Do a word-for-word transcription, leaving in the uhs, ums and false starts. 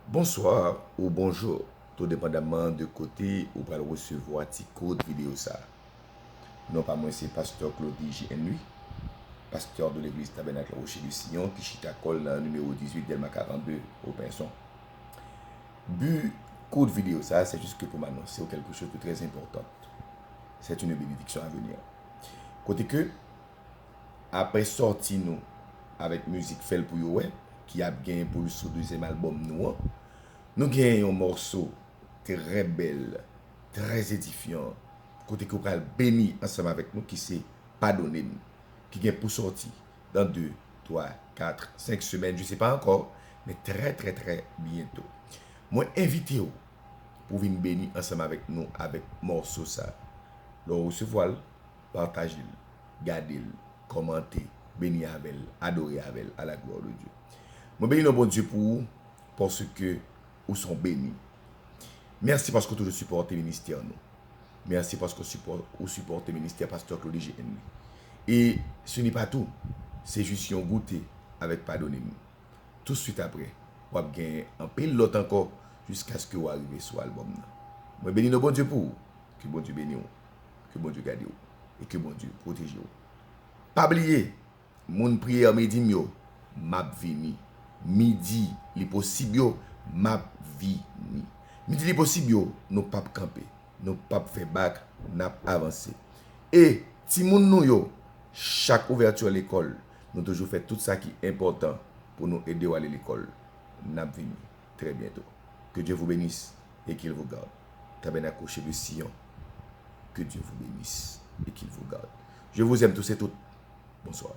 Bonsoir ou bonjou, tou depandaman de kote ou pral resevwa ti kout videyo sa. Non pa mwen se Pastè Claudy J. Henry, pasteur de l'église Tabernacle Rocher de Sion ki chita kòl nan nimewo dizuit Dèlma karannde, Openson. Bi kout videyo sa, se jis ke pou m anonse w quelque chose de très important. C'est une bénédiction à venir. Kote ke, apre sòti nou avèk mizik Fè l pou yo wè, ki ap gen pou l sou dezyèm albòm nou an, nou gen yon mòso trè bèl, trè edifyan, kote ke w pral beni ansanm avèk nou, ki se Padone m, ki gen pou sòti dans deux, trois, quatre, cinq semaines, je sais pas encore, mais très, très, très bientôt. Mwen envite w pou vin beni ansanm avèk nou avèk mòso sa. Lè w resevwa l, pataje l, gade l, kòmante, beni avè l, adore avè l, à la gloire de Dieu. Mwen beni non Bondye pou ou, paske ou son beni. Mèsi paske w toujou sipòte ministè nou. Mèsi paske w sipò-, ou sipòte ministè Pastè Claudy J. Henry. E ce n'est pas tout, se jis yon goute avèk Padone m. Touswit apre, w ap gen anpil lòt ankò jiskaske w arive sou albòm nan. Mwen beni non Bondye pou ou. Ke Bondye beni w. Ke Bondye gade w. E ke Bondye pwoteje w. Pa bliye, moun priyè midi m yo, m ap vini. Midi, li posib yo, m ap vini. Midi, li posib yo, nou p ap kanpe. Nou p ap fè bak, n ap avanse. E timoun nou yo, chak ouvèti lekòl, nou toujou fè tout sa ki enpòtan pou nou ede yo ale lekòl. N ap vini très bientôt. Que Dieu vous bénisse et qu'il vous garde. Tabernacle Rocher de Sion, que Dieu vous bénisse et qu'il vous garde. Je vous aime tous et toutes. Bonsoir.